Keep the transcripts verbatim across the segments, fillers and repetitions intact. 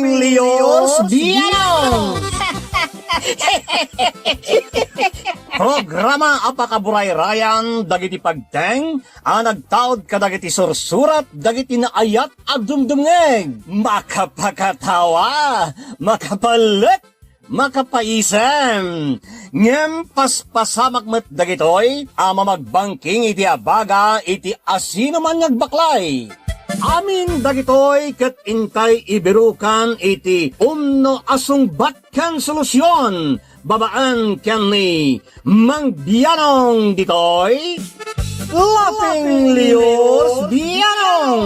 Lios Bianong! Programa a pakaburayrayan dagiti pagteng a nagtaud kadagiti sursurat dagiti naayat a dumdumngeg. Makapakatawa, makapalek, makapaisem. Ngem paspasamak met dagitoy a mamagbangking iti abaga iti asinoman nga agbaklay. Amin dagitoy ket intay ibirukan iti umno a sungbat ken solusion babaen ken ni Mang Bianong ditoy Laughing Lios Bianong.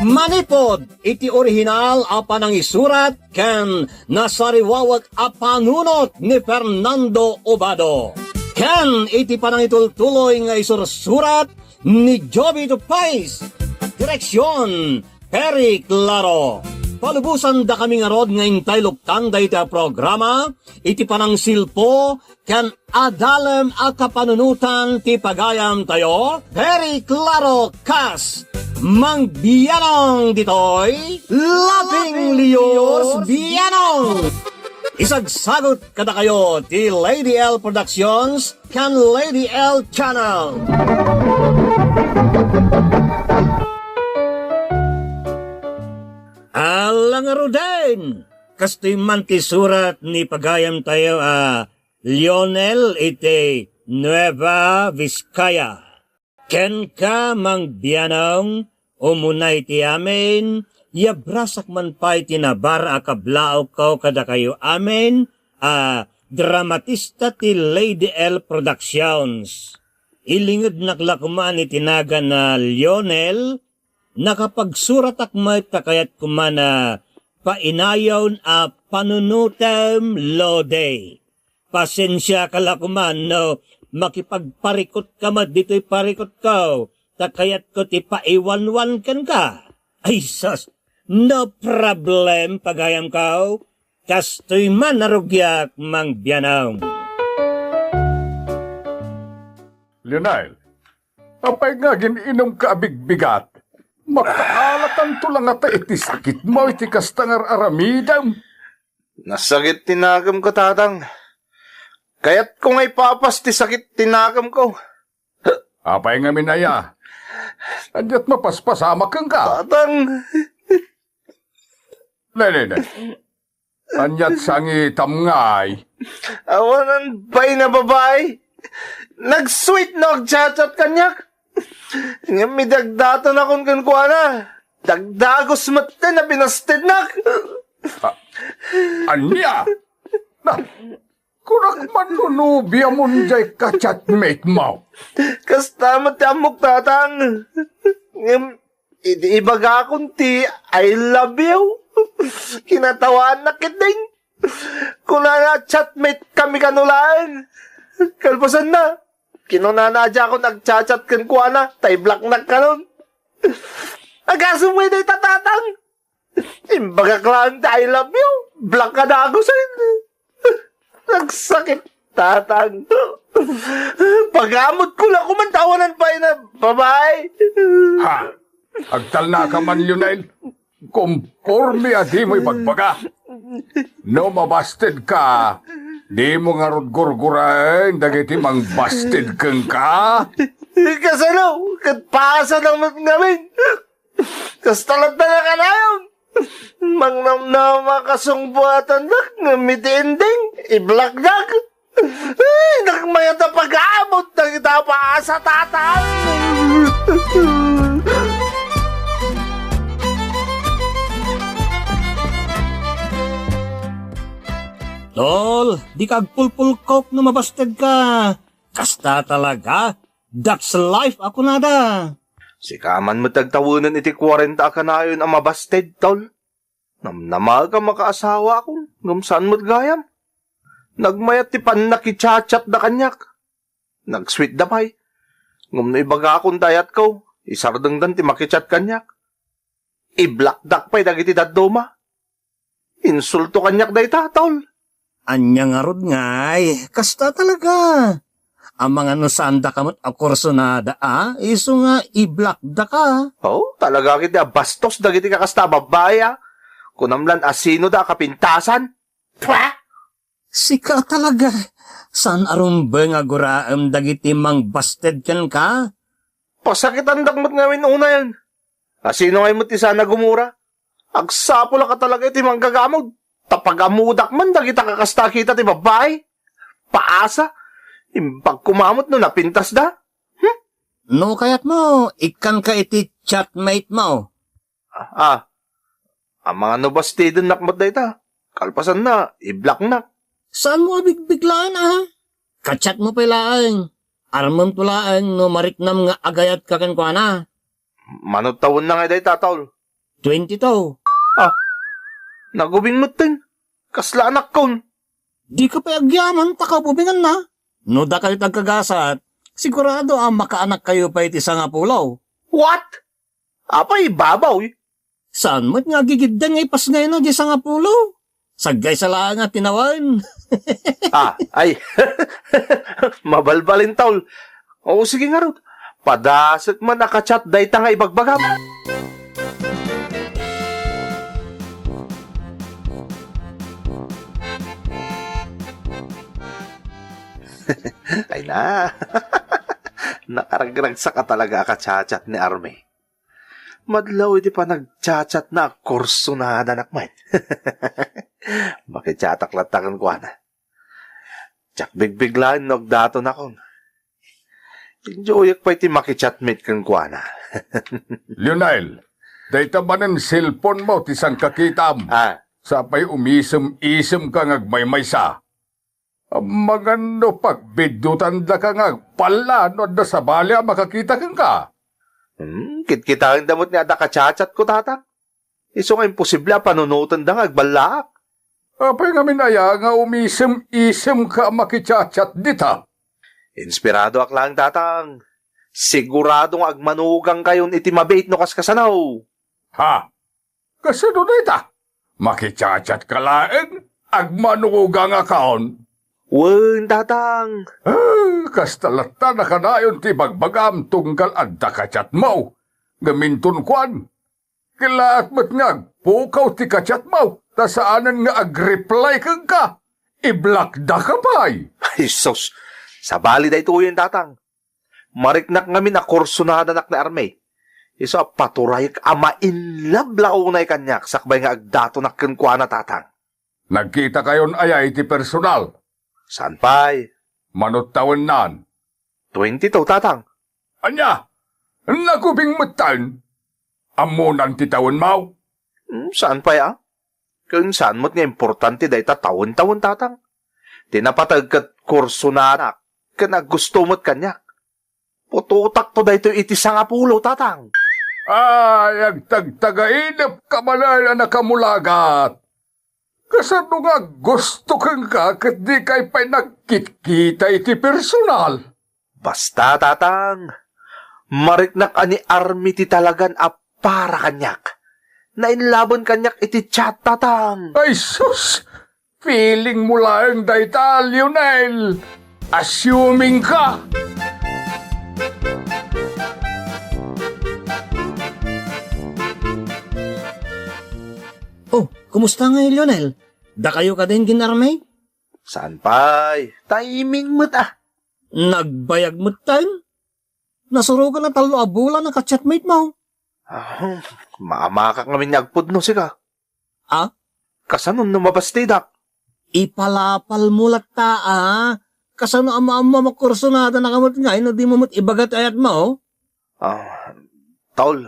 Manipod iti orihinal a panangisurat ken nasariwawek a panunot ni Fernando Obado, ken iti panangitultuloy nga isursurat ni Joby Dupais. Direksion, Perry Claro. Palubosandakami ngarud nga intay luktan dayta a programa iti panangsilpo ken adalem a kapanunotan ti pagayamtayo, Perry Claro kas Mang Bianong ditoy, Laughing Lios Bianong. Isagsagut kadakayo ti Lady L Productions ken Lady L Channel. Ala ngaruden, kastoy man ti surat ni pagayamtayo a Lionel iti Nueva Vizcaya. Kenka, Mang Bianong, umuna iti amin, yabrasak man pay ti nabara a kablaawko kadakayo amin a dramatista ti Lady L Productions. Ilingednak la koman iti nagan a Lionel, nakapagsuratak met ta kayatko man a painayon a panunotem, Lodi. Pasensiaka la koman no makipagparikutka met ditoy parikutko, ta kayatko ti paiwanwan kenka. Ay sus, no problem, pagayamko. Kastoy man a rugiak, Mang Bianong. Lionel, apay nga agin-inumka a bigbigat? Makaalakanto la ngata iti sakitmo iti kasta nga ar-aramidem. Nasakit ti nakemko, Tatang. Kayatko nga ipapas ti sakit ti nakemko. Apay ngamin aya? Ania't mapaspasamak kenka? Tatang. Ne, ne, ne. Ania't sangitam ngay? Awanan pay nga babai. Nag-sweet no agchat-chat kaniak. Ngem idi agdatonakon kenkuana, dagdagus metten a binastednak. A-, ania? Na, kunak man no nobiamon jay ka-chatmate mo. Kasta met ti ammok, Tatang. Ngem idi ibagakon ti "I love you," kinatawaannak ketdin. Kunana, chatmate kami kano laeng. Kalpasanna, kinunana a diakon agchat-chat kenkuana, ta i-blocknak kanon. Agasem ngay dayta, Tatang. Imbagak laeng ti "I love you," block kadagusen. Nagsakit, Tatang. Pagamotko la koman ta awanan pay nga babai. Ha? Agtalnaka man, Lionel? Komporme a dimo ibagbaga. No mabastedka, dimo ngarud gurguraen dagiti mangbasted kenka? Kasano? Ket pasanak met ngamin. Kasta latta nga kanayon. Mangnamnama a kasungbatandak ngem iti ending, i-blockdak. Ay, nagmayat a pagamot dagita a paasa, Tatang. Tol, dika agpulpulkok no mabastedka. Kasta talaga. That's life a kunada. Sika man met ti agtawenen iti kuarenta a kanayon a mabasted, tol. Namnamaek a makaasawakon, ngem saan met gayam. Nagmayat ti pannakichatchatda kaniak. Nag-sweetda pay. Ngem no ibagakon ti ayatko, isardengdan ti makichat kaniak. I-blockdak pay dagiti dadduma. Insulto kaniak dayta, tol. Ania ngarud ngay? Kasta talaga. Amangan no saandaka met a kursunada, a? Isu nga i-blockdaka. Oh, talaga ketdi a bastos dagiti kakasta a babbai, a? Kunam lan a sino da a kapintasan? Pwa! Sika talaga, saan a rumbeng a guraem dagiti mangbasted kenka? Pasakitandak met ngamin unayen. A sino ngay met ti saan a gumura? Agsapulak a talaga iti manggagamod. Ta pag-ammodak man dagita kakasta a kita ti babbai. Paasa, imbag koma met no napintasda. Hmm? No kayatmo, ikkanka iti chatmate mo. Ah, amangan no bastidennak met dayta. Kalpasanna, i-blocknak. Saanmo a bigbiglaen, a? Ka-chatmo pay laeng. Armemto laeng no mariknam nga agayatka kenkuana. Mano tawenna ngay dayta, Tol? Twenty-two. Ah, nagubing metten. Kasla anakkon. Dika pay agyaman ta kaubinganna. No dakayo ti agkagasat, sigurado a makaanakkayo pay iti sangapulo. What? Apay ibabaw, eh? Saan met nga agigiddan nga ipasngayna diay sangapulo? Saggaysa laeng a tinawen. Ah, ay. Mabalbalin, Tol. O, sige ngarud. Padasek man a ka-chat dayta nga ibagbagam. Ay na. Nakaragragsak a talaga a ka-chat ni Army. Madlaw iti panagchatchatna a kursunadanak met. Makichatak latta kenkuana. Diak bigbiglaen no agdatonakon. Enjoyak pay ti makichatmate kenkuana. Lionel, dayta manen cellphone mo ti sangkakitam. Ah. Sapay umisem-isemka nga agmaymaysa. Amangan no pagbiddutan daka nga agpalla no adda sabali a makakita kenka. Hmm, kitkitaenda met nga adda ka-chatchatko, Tatang. Isu nga imposible a panunotenda nga agballaak. Apay ngamin aya nga umisem-isemka a makichatchat dita? Inspiradoak laeng, Tatang. Sigurado nga agmanugangkayon iti mabiit no kaskasano. Ha? Kasano dayta? Makichatchatka laeng? Agmanugangakon? Wen, Tatang. Ah, kasta latta nakanayon ti ibagbagam tunggal adda ka-chatmo. Ngem inton kuan, kellaat met nga agpukaw ti ka-chatmo, ta saanen nga ag-reply kenka. I-blockdaka pay. Ay, sus. Sabali daytoyen, Tatang. Mariknak ngamin a kursunadanak ni Armey. Isu a paturayek a ma-in love la unay kaniak sakbay nga agdatonak kenkuana, Tatang. Nagkitakayon aya iti personal? Saan pay. Mano tawennan? Twenty-two, Tatang. Ania? Nagubing metten? Ammonan ti tawenmo? Hmm, saan pay a? Ken saan met nga importante dayta tawen-tawen, Tatang. Ti napateg ket kursunadanak ken aggusto met kaniak. Putotakto daytoy iti sangapulo, Tatang. Ay, agtagtagainepka manen a nakamulagat. Kasano nga aggusto kenka ket dikay pay nagkitkita iti personal? Basta, Tatang, mariknak a ni Army ti talagan a para kaniak. Nainlaben kaniak iti chat, Tatang. Ay sus! Feeling mo laeng dayta, Lionel. Assuming ka. Oh, kumusta ngay, Lionel? Dakayo kadin ken Army? Saan pay? Timing met, ah. Nagbayag metten? Nasurogan a tallo a bulan a ka-chatmate mo. Ah, maamakak ngamin nga agpudno sika. Ah? Kasano no mabastidak? Ipalapal mo latta, ah. Kasano a maammo a makursunadanak met ngay no dimo met ibaga ti ayatmo? Ah, Tol.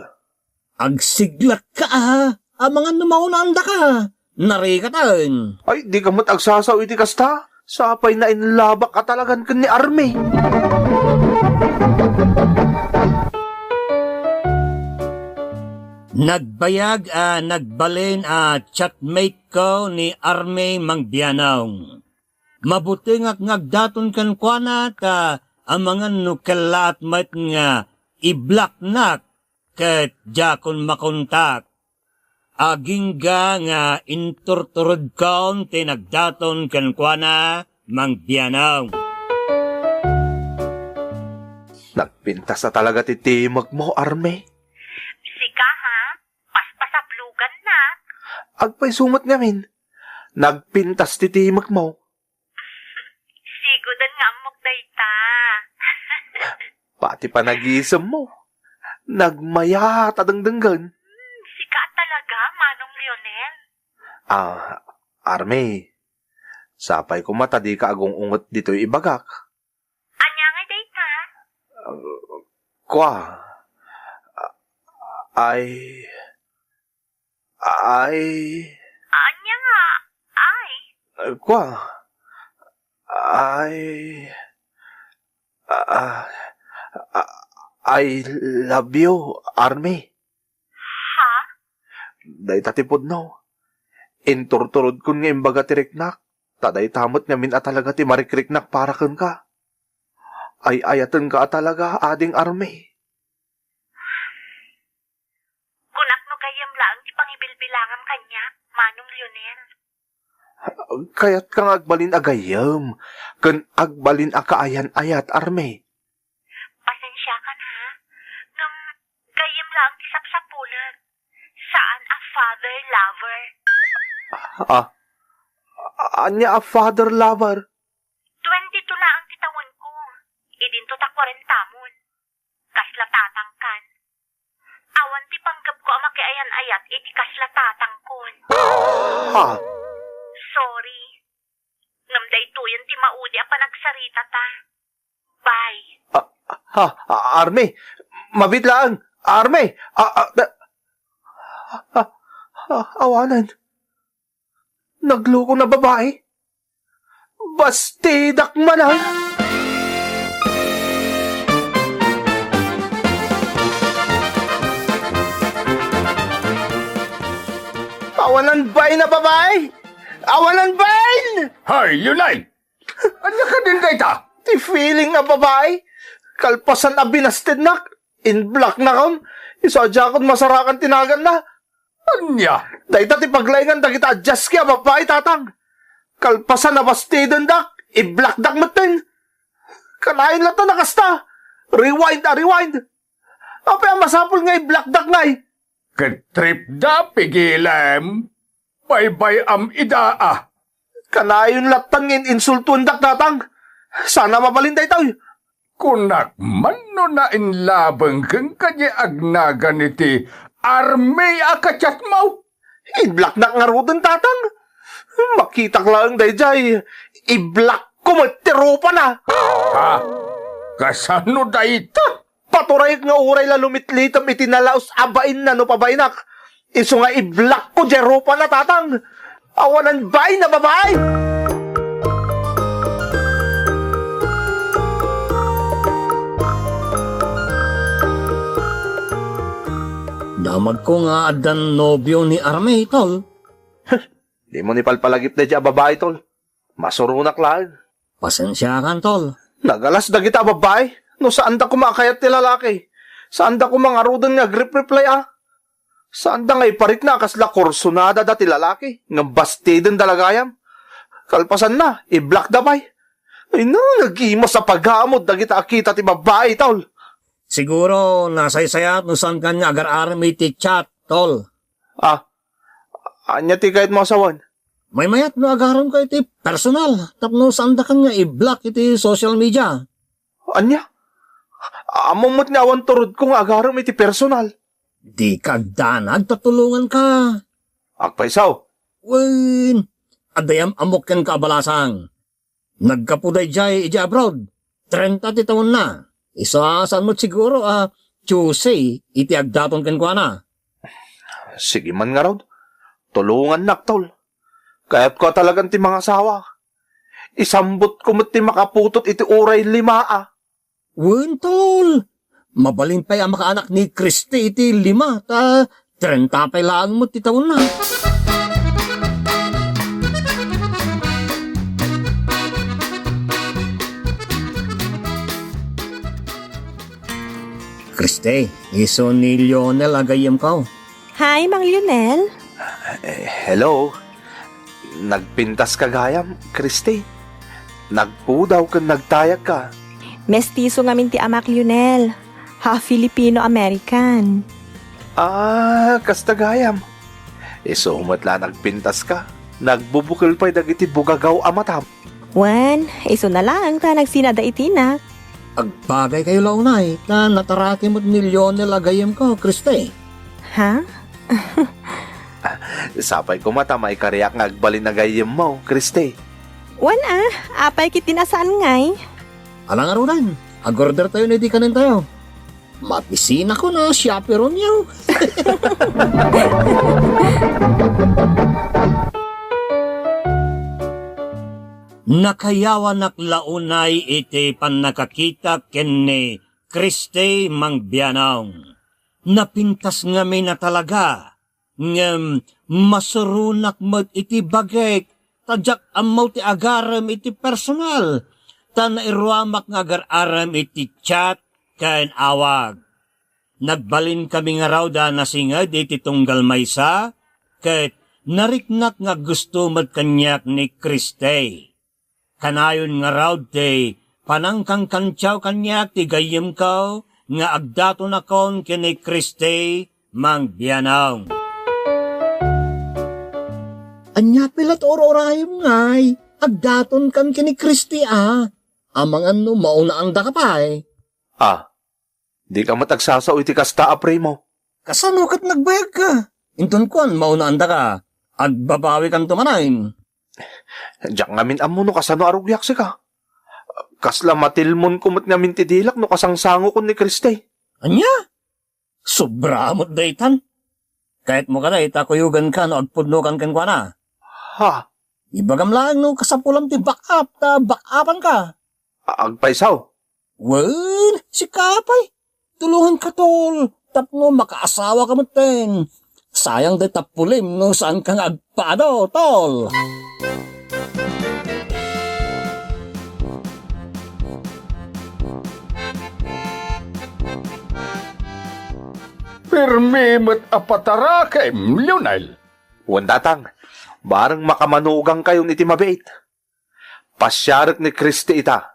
Agsiglatka, ah. Amangan no maunaandaka. Narikatan. Ay, dika met agsasao iti kasta. Sapay nainlabak a talagan ken ni Army. Nagbayag a nagbalin a chatmate ko ni Army Mangbianong. Mabutengak nga agdaton kenkuana ta amangan no kellaat met nga i-blocknak ket diakon makontak. Agingga nga inturturedkon ti nagdaton kenkuana, Mangbianong. Nagpintas a talaga ti timekmo, Army. Sika, ha? Paspasablogannak. Agpayso met ngamin, nagpintas ti timekmo. Siguden nga ammok dayta. Pati panagisemmo, nagmayat a dengdenggen. Hmm, sika talaga, Manong Lionel. Ah, Army, sapay koma ta dika agung-unget ditoy ibagak. Ania ngay dayta? Kua, ay, ay. Ania nga, ay? Kua, ay, ah, ah, I love you, Army. Ha? Dayta ti pudno. Inturturodkon nga imbaga ti riknak, ta dayta met ngamin a talaga ti marikriknak para kenka. Ay-ayatenka a talaga, ading Army. Kunak no gayyem laeng ti pangibilbilangam kaniak, Manong Lionel. Kayatka nga agbalin a gayyem, ken agbalin a kaayan-ayat, Army. Pasensiakan, ha? Ngem gayyem laeng ti sapsapulen. Saan a father lover. Ah, ania a father lover? Twenty-two laeng ti tawenko. Idinto ta kwarenta mon. Kasla tatangkan. Awan ti panggepko a makiayan-ayat iti kasla tatangkon. Ha? Sorry. Ngem daytoyen ti maudi a panagsaritata. Bye. Ah, ha, ah, Army, mabiit laeng. Army, ah, ah, da-, ah, ah, awanen. Nagloko na babai. Bastidak manen. Awanan bain a babai! Awanan bain! Hay, Lionel! Ania kadin dayta? Ti feeling a babai, kalpasan a binastednak, in-blocknakon, isu a diakon masarakan ti naganna. Ania? Dayta ti paglaingan dagita a diaski a babai, tatang. Kalpasan a bastidendak, i-blockdak metten. Kanayon latta a kasta. Rewind a rewind. Apay a masapul nga i-blockdak ngay? Ket tripda, pigilem. Baybay-am ida a. Kanayon lattan nga in-insultuendak, tatang. Saan a mabalin daytoy. Kunak man no nainlabeng kenka diay agnagan iti Army a ka-chatmo. I-blocknak ngaruden, tatang. Makitak laeng daydiay, i-blockko met ti rupana. Ha? Kasano dayta? Paturayek nga uray la lumitlitem iti nalaus a bainna no pabainak. Isu nga i-blockko diay rupana, tatang. Awanan bain a babai! Damagko nga addan nobio ni Army, tol. Dimo ni palpalagip daydiay a babai, tol. Masuronak laeng. Pasensiakan, tol. Nagalas dagita a babbai. No saanda koma a kayat ti lalaki, saanda koma ngaruden nga agrepreply a. Saanda nga iparikna a kasla kursunadada ti lalaki, ngem bastidenda la gayam. Kalpasanna, i-blockda pay. Ay na, nagimas a pagamod dagita a kita ti babbai, tol. Siguro, nasaysayat no saankan nga agar-aram iti chat, tol. Ah, ania ti kayatmo a sawen? Maymayat no agaremka iti personal tapno saandakan nga i-block iti social media. Ania? Ammom met nga awan turodko nga agarem iti personal. Dika agdanag ta tulonganka. Agpayso. Wen, adda am-ammok kenka a balasang. Naggapu daydiay idiay abroad. Trenta ti taonna. Isu a saan met siguro a juicy iti agdaton kenkuana. Sige man ngarud, tulongannak, tol. Kayatko a talagan ti mangasawa. Isambutko met ti makaputot iti uray lima a. Wen, tol. Mabalin pay a makaanak ni Christy iti lima, ta trenta pay laeng met ti taonna. Christy, isu ni Lionel a gayyemko. Hi, Mang Lionel. Eh, hello. Nagpintaska gayam, Christy. Nagpudaw ken nagtayagka. Mestizo ngamin ti amak, Lionel. Half Filipino-American. Ah, kasta gayam. Isu met la nagpintaska. Nagbubukel pay dagiti bugagaw a matam. Wen, isuna laeng ta nagsinada itinak. Agbagaykayo la unay, ta nataraki met ni Lionel a gayyemko, Christy. Ha? Sapay koma ta maikariak nga agbalin a gayyemmo, Christy. Wen a, apay ket ti nasaan ngay? Ala ngaruden, agordertayo no idi kanentayo. Mapisinakon a chaperonyo. Nakayawanak la unay iti pannakakitak ken ni Christy Mangbianong. Napintas ngamin a talaga. Ngem masuronak met iti bagik, ta diak ammo ti agarem iti personal, ta nairuamak nga agar-arem iti chat ken awag. Nagbalinkami ngarud a nasinged iti tunggal maysa, ket nariknak nga aggusto met kaniak ni Christy. Kanayon ngarud ti panangkankantiaw kaniak ti gayyemko nga agdatonakon ken ni Christy Mangbianong. Ania pay la ti ur-urayem ngay? Agdatonkan ken ni Christy a. Amangan no maunaandaka pay. Ah, Dika met agsasao iti kasta a primo. Kasano ket nagbayagka? Inton kuan, maunaandaka, agbabawikanto manen. Diak ngamin ammo no kasano a rugiak sika. Kasla matilmonko met ngamin ti dilak no kasangsangokon ni Christy. Ania? Sobra met daytan. Kayatmo kadi ta kuyoganka no agpudnokan kenkuana? Ha? Ibagam laeng no kasapulam ti back up ta back upanka. A-, agpayso? Wen, sika pay. Tulonganka, tol, tapno makaasawaka metten. Sayang dayta pulim no saanka nga agpaado, tol. Permi met a patarakem, Lionel. Wen, Tatang, bareng makamanugangkayon iti mabiit. Pasiarek ni Christy ita.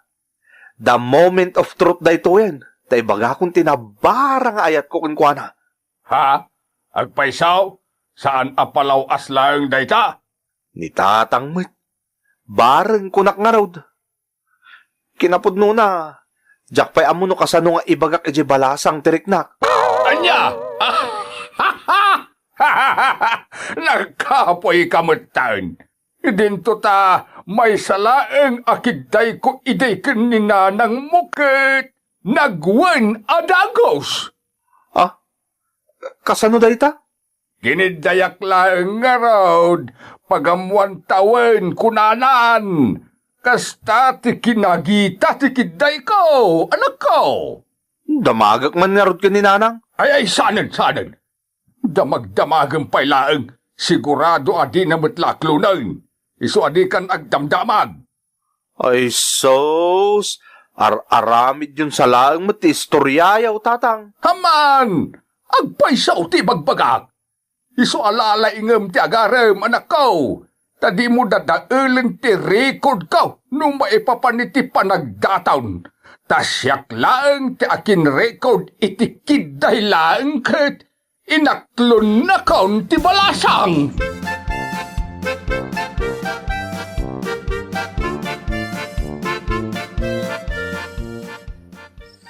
The moment of truth daytoyen, ta ibagakon ti nabara nga ayatko kenkuana. Ha? Agpayso? Saan a palaw-as laeng dayta? Ni Tatang met. Bareng kunak ngarud. Kinapudnona, diak pay ammo no kasano nga ibagak idiay balasang ti riknak. Ania? Nagkapoyka metten. Idinto ta maysa laeng a kiddayko idi ken ni nanangmo ket nagwen a dagus. Ah? Kasano dayta? Kiniddayak laeng ngarud, pagammoan tawen kunanan. Kasta ti kinagita ti kiddayko, anakko. Damagek man ngarud ken ni nanang? Ay, ay, saanen, saanen. Damagdamagem pay laeng, sigurado a dina met la aklonen. Isu a dikan agdamdamag. Ay sus, ar-aramidyon sa laeng met ti istoriayo, Tatang. Haman! Agpayso ti ibagbagak. Isu a lalaingem ti agarem, anakko. Ta dimo dadaelen ti recordko no maipapan iti panagdaton. Ta siak laeng ti akinrecord iti kidday laeng ket inaklonnakon ti balasang.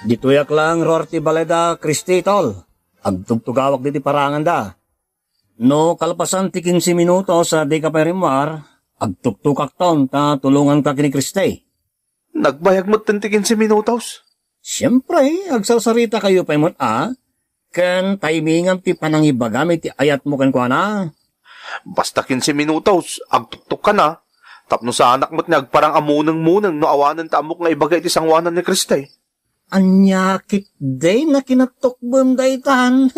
Ditoyak laeng ruar ti balay da Christy, tol. Agtugtugawak ditoy paranganda. No kalpasan ti kinse minutos a dika pay rimmuar, agtuktokakton ta tulonganka ken ni Christy. Nagbayag metten ti kinse minutos? Siempre, agsarsaritakayo pay met a, ken timingam ti panangibagam iti ayatmo kenkuana. Basta kinse minutos, agtuktokkan a, tapno saanak met nga agparang a munengmuneng no awanen ta ammok nga ibaga iti sangoanan ni Christy. Ania ketdi a kinatukbem daytan?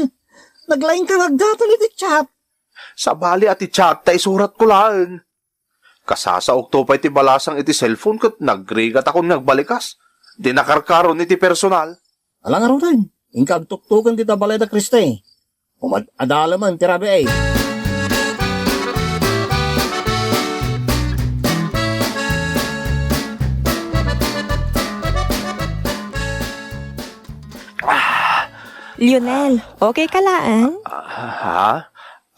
Naglaingka nga agdaton iti chat. Sabali a ti chat ta isuratko laeng. Kasasaokto pay ti balasang iti cellphone ket nagrigatakon nga agbalikas. Di nakarkaron iti personal. Ala ngaruden, inka agtuktoken dita balay da Christy. Umad-adalaman ti rabii. Lionel, okay ka laeng? Ah, ha?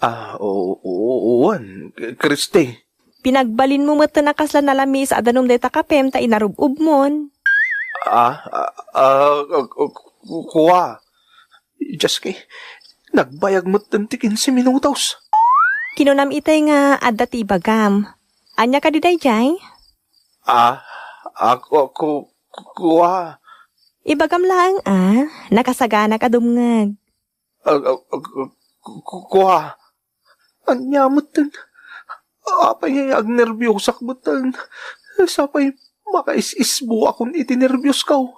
Ah, o-, o-, wen, Christy. Pinagbalinmo metten a kasla nalamiis a danum dayta kapem ta inarub-ubmon. Ah, ah, ah, ah, ku-, kua. Just kay, nagbayag metten ti kinse minutos. Kinunam itay nga adda ti ibagam. Ania kadi daydiay? Ah, ako, ku-, kua. Ibagam laeng a, nakasaganak a dumngeg. Ah, ah, ah, ku-, ku-, kua. Ania metten? Apay nga agnerbiosak metten? Sapay makais-isbuakon iti nerbiosko.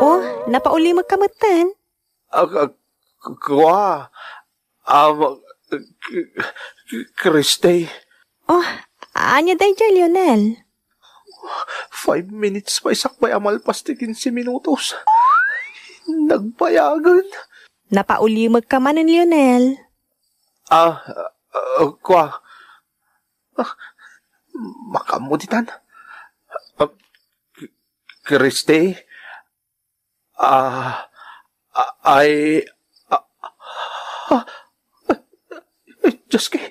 Oh, napaulimekka metten? Ah, ah, ku-, kua. Ah, ma-, k-, k-, Christy. Oh, ania daydiay, Lionel? Five minutes pay sakbay a malpas ti kinse minutos. Nagbayagen. Napaulimekka manen, Lionel. Ah, ah, kua. Ah, makaammo ditan. Ah, K-, Christy? Ah, a-, ay, ah, ah, ay, Diyos ko,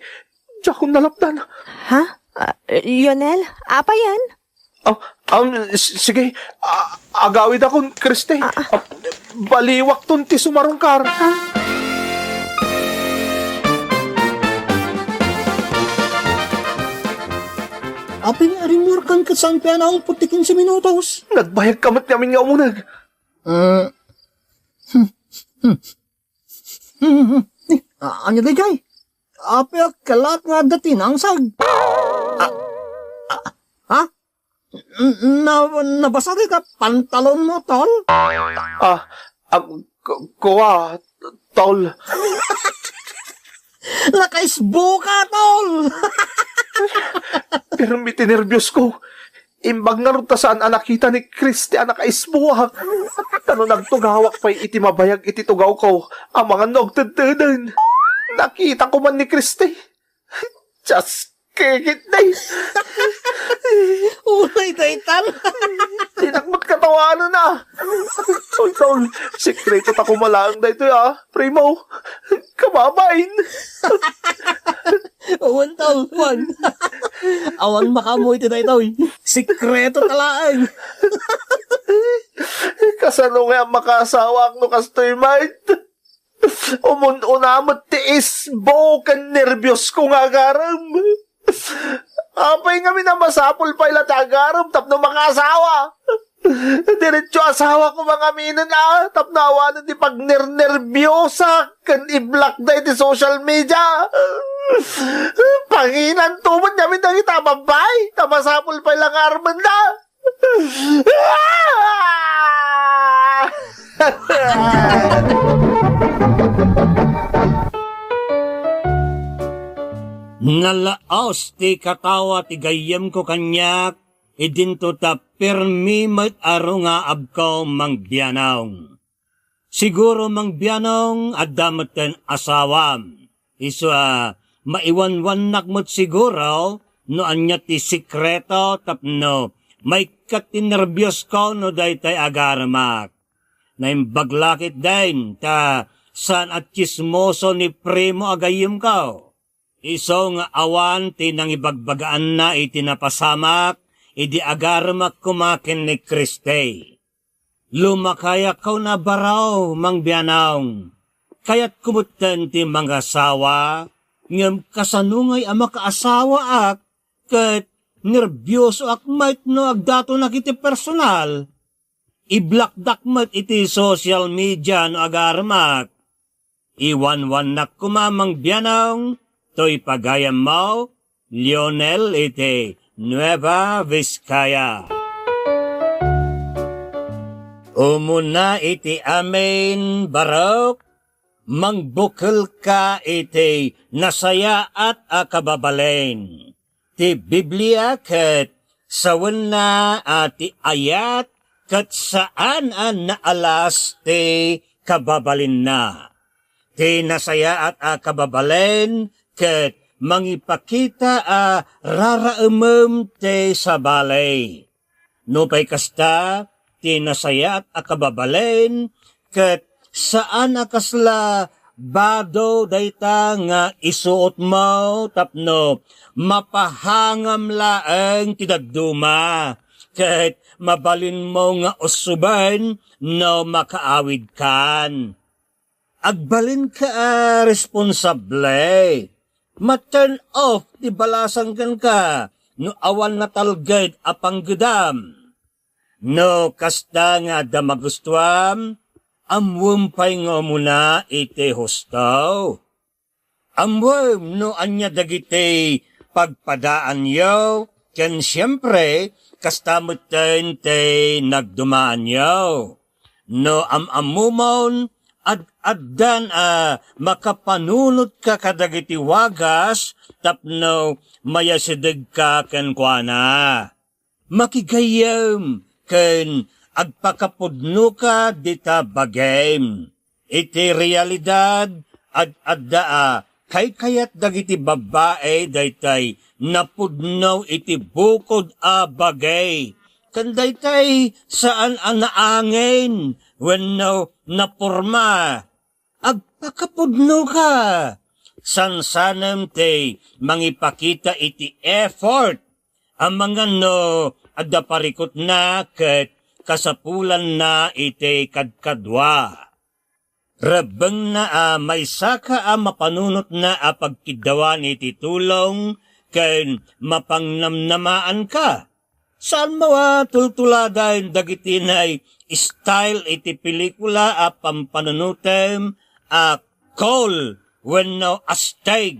diakon nalapdan. Ha? Ah, Lionel? Apay yan? Ah, um, s-, sige, ah, agawidakon, Christy. Ah, ah. Ah, baliwakton ti sumarungkar. Ha? Apay nga rimmuarkan ket saan pay a naungpot ti kinse minutos? Nagbayagka met ngamin nga umuneg. Ah. Hmm. Hmm. Hmm. Eh, a-, ania daydiay? Apay a kalaat nga adda ti nangsag? Ah, ah, ha? N-, na-, nabasa dayta pantalonmo, tol? Ah, ah, ku-, kua, tol. Nakaisbuka, tol! Permi ti nerbiosko. Imbag ngarud ta saan a nakita ni Christy a nakaisbuak. Ta no nagtugawak pay iti mabayag iti tugawko, amangan no agtedteden. Nakitako man ni Christy. Just kikit day. Uray, daytan. Dinak met katawanan, a. Tol, tol, sekreto ta koma laeng daytoy, a. Primo, kababain. Awan, tol, awan. Awan makaammo iti daytoy. Sekreto ta laeng. Kasano nga makaasawaak no kastoy met? Umun-una met ti isbo ken nerbiosko nga agarem. Apay ngamin a masapul pay la ti agarem tapno makaasawa? Diretso asawa koma ngaminen, a, tapno awanen ti pagnernerbiosak ken iblakda iti social media. Panginanto met ngamin dagita a babai, ta masapul pay la nga armenda. Nalaos ti katawa ti gayyemko kaniak, idinto ta permi met a rungaabko, Mang Bianong. Siguro, Mang Bianong, adda metten asawam. Isu a, maiwanwannak met siguro no ania ti sekreto tapno maikkat ti nerbiosko no daytay agaremak. Naimbag la ketdin ta saan a tsismoso ni Primo a gayyemko. Isu nga awan ti nangibagbagaanna iti napasamak idi agaremak koma ken ni Christy. Lumakayakon a baro, Mang Bianong. Kayatko metten ti mangasawa, ngem kasano ngay a makaasawaak ket nerbiosoak met no agdatonak iti personal? Iblakdak met iti social media no agaremak. Iwanwannak koma, Mang Bianong, toy pagayammo, Lionel iti Nueva Vizcaya. Umuna iti amin, barok, mangbukelka iti nasayaat a kababalin. Ti Biblia ket sawenna a ti ayat ket saan a naalas ti kababalinna. Ti nasayaat a kababalin ket mangipakita a raraemem ti sabali. Nupay kasta, ti nasayaat a kababalin ket saan a kasla Bado dayta nga isuotmo tapno mapahangam laeng ti dadduma, ket mabalinmo nga ussuben no makaawidkan. Agbalinka a responsable. Ma-turn off ti balasang kenka no awan natalged a panggedam. No kasta nga adda magustuam, ammoem pay nga umuna iti husto. Ammoem no ania dagiti pagpadaanyo, ken siempre, kasta metten ti nagdumaanyo. No am-ammomon, ad-addan a makapanunotka kadagiti wagas tapno mayasidegka kenkuana. Makigayyem ken agpakapudnoka dita bagim. Iti realidad, ad-adda a kaykayat dagiti babbai daytay napudno iti bukod a bagi. Ken daytay saan a naangin wenno naporma. Agpakapudnoka. Sansanem ti mangipakita iti effort. Amangan no adda parikutna ket kasapulanna iti kadkadua. Rebbengna a maysaka a mapanunotna a pagkiddawan iti tulong ken mapangnamnamaanka. Saanmo a tultuladen dagiti nay style iti pelikula a pampanunotem a cool wenno astig.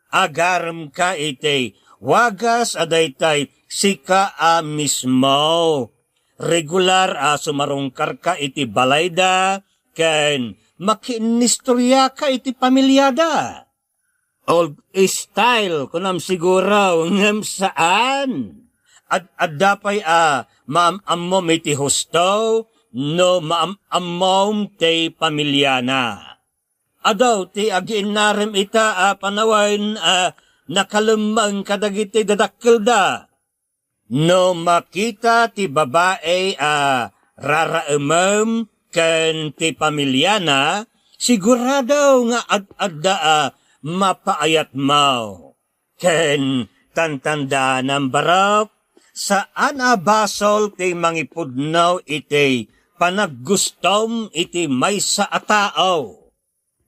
Agaremka iti wagas a daytay sika a mismo. Regular a sumarungkarka iti balayda ken makiinnistoriaka iti pamiliada. Old style, kunam siguro, ngem saan. Ad-adda pay a maam-ammom iti husto no maam-ammom ti pamiliana. Adu ti agiinnarem ita a panawen a nakalemmeng kadagiti dadakkelda. No makita ti babai a raraemem ken ti pamiliana, sigurado nga ad-adda a mapaayatmo. Ken tantandaanam, barok, saan a basol ti mangipudno iti panaggustom iti maysa a tao.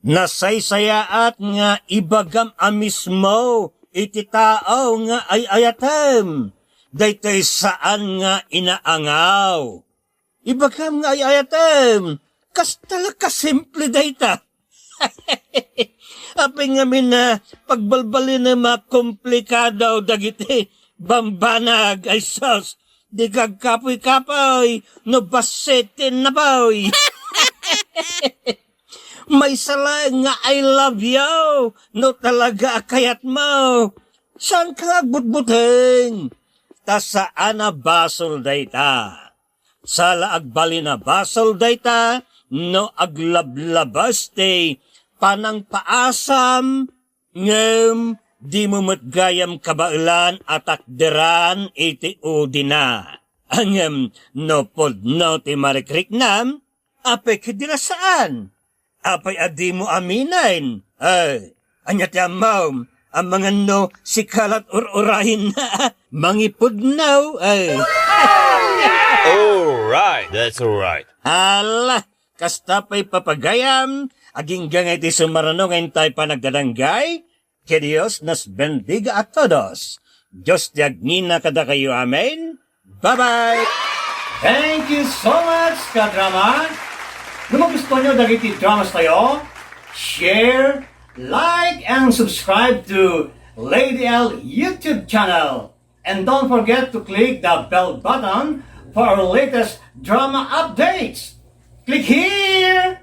Nasaysayaat nga ibagam a mismo iti tao nga ay-ayatem. Daytoy saan nga inaangaw. Ibagam nga ay-ayatem. Kasta la kasimple dayta. Apay ngamin a pagbalbalinem a komplikado dagiti bambanag, ay sus. Dika agkapuy-kapuy no bassit ti innapuy. Maysa laeng nga "I love you" no talaga a kayatmo. Saanka nga agbutbuteng? Ta saan a basol dayta. Saan la agbalin a basol dayta no aglablabas ti panangpaasam, ngem dimo met gayam kabaelan a takderan iti udina. Ngem no pudno ti marikriknam, apay ketdi la saan? Apay a dimo aminen? Ay, ania ti ammom? Amangan no sika la ti ur-urayenna a mangipudno, ay. Alright, that's alright. Ala, kasta pay papagayam, agingga nga iti sumarano nga intay panagdadanggay, que Dios nos bendiga a todos. Dios ti agnina kadakayo. Amen. Bye-bye! Thank you so much, kadrama! No magustuhan nyo dagiti dramas tayo, share, like, and subscribe to Lady L YouTube channel. And don't forget to click the bell button for our latest drama updates. Click here!